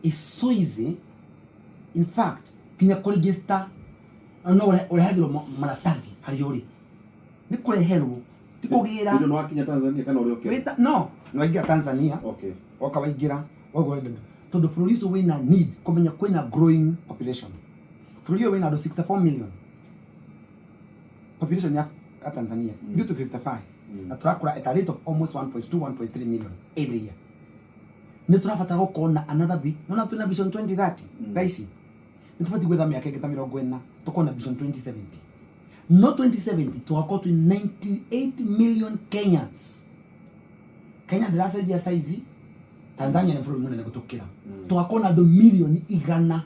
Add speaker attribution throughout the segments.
Speaker 1: It's so easy. In fact, kinya kũregister no ũrehagĩrwo maratathi harĩa ũrĩ. Nĩ kũreherwo, ti kũgĩra.
Speaker 2: Ndio wakinya Tanzania kana ũrĩ okay?
Speaker 1: Wĩta no, nĩ waingĩra Tanzania, woka waingĩra, waigua ũrenda. Tondũ bũrũri ũcio wĩna need kũmenya kwĩna growing population. Bũrũri ũyũ wĩna andũ 64 million. Population ya Tanzania, ithuĩ twĩ 55. Na tũrakũra at a rate of almost 1.2, 1.3 million every year. Nĩ tũrabatara gũkorwo na another nĩwona twĩna vision 2030 thaa ici. Nĩ tũbatiĩ gwetha mĩaka ĩngĩ ta 40 tũkorwo na vision 2070. No 2070 tũgakorwo twĩ 98 million Kenyans. Kenya ndĩracenjia size, Tanzania nĩ bũrũri mũnene gũtũkĩra. Tũgakorwo na andũ mirioni 100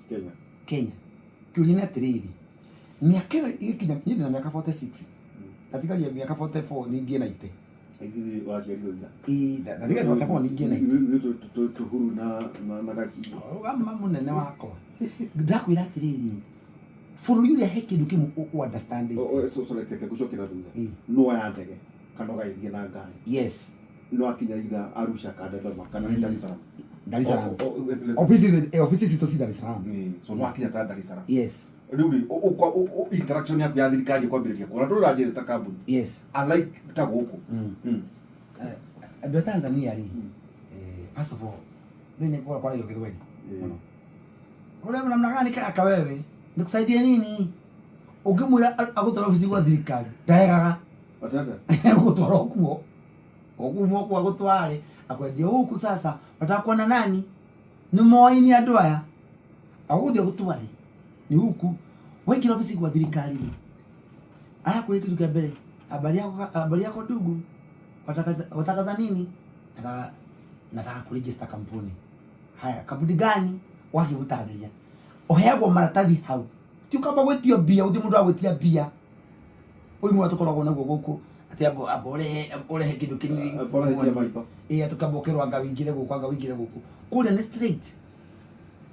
Speaker 2: Kenya.
Speaker 1: Kenya. Kĩũria nĩ atĩrĩrĩ, mĩaka ĩyo ĩgĩkinya, niĩ ndĩna mĩaka 46, ndatigaria mĩaka 44 ningĩ na ite.
Speaker 2: Ithuĩ waciarirwo ira.
Speaker 1: Ĩĩ, ndatigaria 44 ningĩ na ite.
Speaker 2: Ithuĩ tũhuru na gaci.
Speaker 1: Rũgama mũnene wakwa. Ndakwĩra atĩrĩrĩ, bũrũri ũrĩa he kĩndũ kĩmwe understand.
Speaker 2: Sorry, reke ngũcokie na thutha. No ya ndege kana ũgagĩthiĩ na ngari. No akinya either Arusha kana Dodoma kana nĩ Dar es Salaam.
Speaker 1: Dar es Salaam. Office citũ ci Dar es Salaam.
Speaker 2: So no akinya ta Dar es Salaam.
Speaker 1: Yes.
Speaker 2: Rĩu rĩ, interaction yaku ya thirikari ĩkwambĩrĩria kuona ndũrĩ ũranjĩrĩsta kambuni. Unlike ta gũkũ.
Speaker 1: Andũ a Tanzania rĩ, first of all, rĩu nĩ kwaragio Gĩthweri mũno. Ule namna gani kaka wewe? Nikusaidie nini? Ũngĩmwĩra agũtwara obici gwa thirikari, ndaregaga.
Speaker 2: Atata.
Speaker 1: Gũtwara okuo. Ũguo okuo agũtware, akwendie huku sasa, wataka kuona nani? Nĩ moaini andũ aya. Agũgũthiĩ agũtware. Ni huku. Waingĩra obici gwa thirikari rĩ, arakũria kĩndũ kĩa mbere, habari yako, habari yako ndugu, wataka za nini? Nataka kuregister kampuni. Haya, kampuni gani? Wakĩgũtarĩria. Ũheagwo maratathi hau. Ti ũkamba gwĩtio mbia, gũtirĩ mũndũ agwĩtia mbia. Ũyũ mwega tũkoragwo naguo gũkũ, atĩ amba ũrehe kĩndũ kĩnini.
Speaker 2: Amba ũrehe cia maitho.
Speaker 1: Ĩĩ, atĩ ũkamba ũkerwo anga wĩingĩre gũkũ, anga wĩingĩre gũkũ. Kũrĩa nĩ straight.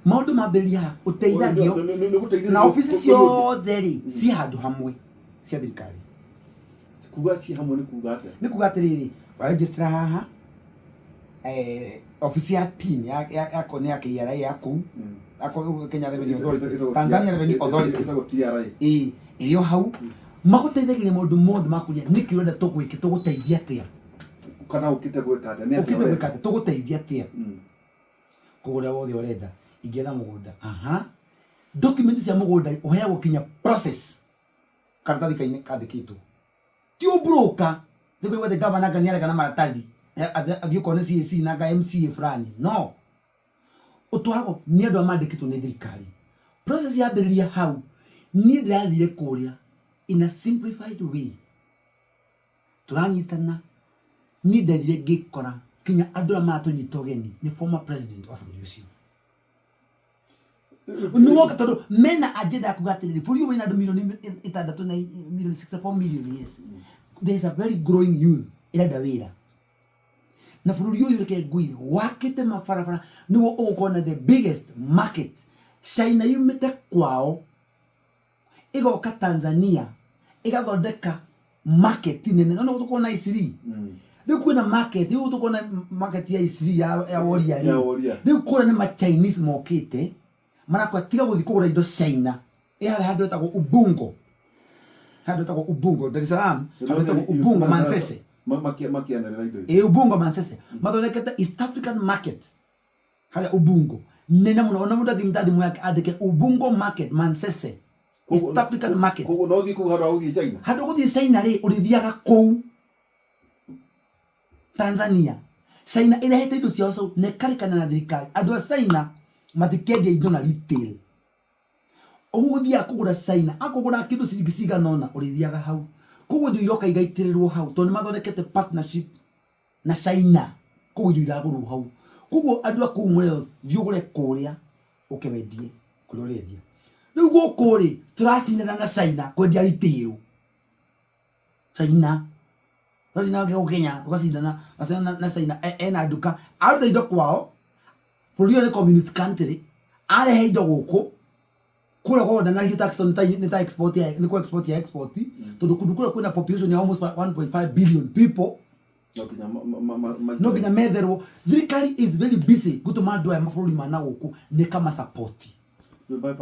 Speaker 1: Maũndũ mambĩrĩria haha, ũteithagio
Speaker 2: Nĩ gũteithĩrĩrio.
Speaker 1: Na obici ciothe rĩ, ci handũ hamwe cia thirikari.
Speaker 2: Kuga ci hamwe nĩ kuga atĩa?
Speaker 1: Nĩ kuga atĩrĩrĩ, waregister haha, obici ya TIN ya nĩ ya KRA ya kũu, ya kũu Kenya Revenue Authority, Tanzania Revenue Authority.
Speaker 2: Ĩtagwo TRA.
Speaker 1: Ĩĩ, ĩrĩ o hau. Magũteithagĩrĩria maũndũ mothe makũria nĩkĩ ũrenda tũgwĩke, tũgũteithia atĩa?
Speaker 2: Kana ũkĩte gwĩka atĩa? Nĩ atĩa
Speaker 1: Ũkĩte
Speaker 2: ũrenda?
Speaker 1: gwĩka atĩa? Tũgũteithia atĩa? Kũgũra wothe ũrenda, ingĩetha mũgũnda. Aha. Document cia mũgũnda ũheagwo kinya process karatathi kaine kandĩkĩtwo. Ti ũmburũka, nĩ kũigua atĩ gavana anga nĩarega na maratathi, athiĩ okorwo nĩ CAC na anga MCA fulani. No. Ũtwaragwo nĩ andũ arĩa mandĩkĩtwo nĩ thirikari. Process yambĩrĩria hau, niĩ ndĩrathire kũrĩa in a simplified way. Tũranyitana, niĩ ndathire ngĩkora kinya andũ arĩa maratũnyita ũgeni nĩ former president wa bũrũri ũcio. Nĩ woka tondũ mena agenda ya kuga atĩrĩrĩ, bũrũri ũyũ wĩna andũ 6 milioni na milioni 64 million, yes. There is a very growing youth ĩrenda wĩra. Na bũrũri ũyũ reke ngwĩre, wakĩte mabarabara nĩguo ũgũkorwo na the biggest market. China yumĩte kwao ĩgoka Tanzania ĩgathondeka market nene. No nĩguo tũkorwo na Isiri. Rĩu kwĩna market, rĩu tũkorwo na market ya Isiri ya Woria
Speaker 2: Ya
Speaker 1: rĩ.
Speaker 2: Woria.
Speaker 1: Rĩu kũrĩa nĩ ma Chinese mokĩte marakwa tiga gũthiĩ kũgũra indo China. Ĩ harĩa handũ hetagwo Ubungo. Handũ hetagwo Ubungo, Dar es Salaam, handũ hetagwo Ubungo Manzese.
Speaker 2: Makĩanĩrĩra indo ici.
Speaker 1: Ĩ Ubungo Manzese. Mathondekete East African market harĩa Ubungo. Nene mũno, ona mũndũ angĩnyita thimũ yake andĩke Ubungo Market Manzese. East African market.
Speaker 2: Koguo no ũthiĩ kũu handũ ha gũthiĩ China.
Speaker 1: Handũ gũthiĩ China rĩ, ũrĩthiaga kũu Tanzania. China ĩrehete indo ciao cau na ĩkarĩkana na thirikari. Andũ a China matikendia indo na retail. Ũguo gũthiaga kũgũra China, akũgũra kĩndũ ciringi cigana ũna, ũrĩthiaga hau. Koguo indo iroka igaitĩrĩrwo hau tondũ nĩ mathondekete partnership na China. Koguo indo iragũrwo hau. Koguo andũ a kũu mũrerwo thiĩ ũgũre kũrĩa ũke wendie kũrĩa ũrendia. Rĩu gũkũ rĩ, tũracindana na China kwendia retail. China. Tũracindana gũkũ Kenya, tũgacindana na China ena nduka, aruta indo kwao, bũrũri ũyũ nĩ communist country, arehe indo gũkũ, kũrĩa kwao ndanarĩhio tax tondũ nĩ ta export ya nĩ kũ export ya export, tondũ kũndũ kũrĩa kwĩna population ya almost 1.5 billion people.
Speaker 2: No nginya ma-
Speaker 1: No nginya metherwo. Thirikari is very busy gũtũma andũ aya mabũrũri ma na gũkũ nĩ kama support.
Speaker 2: Bypass.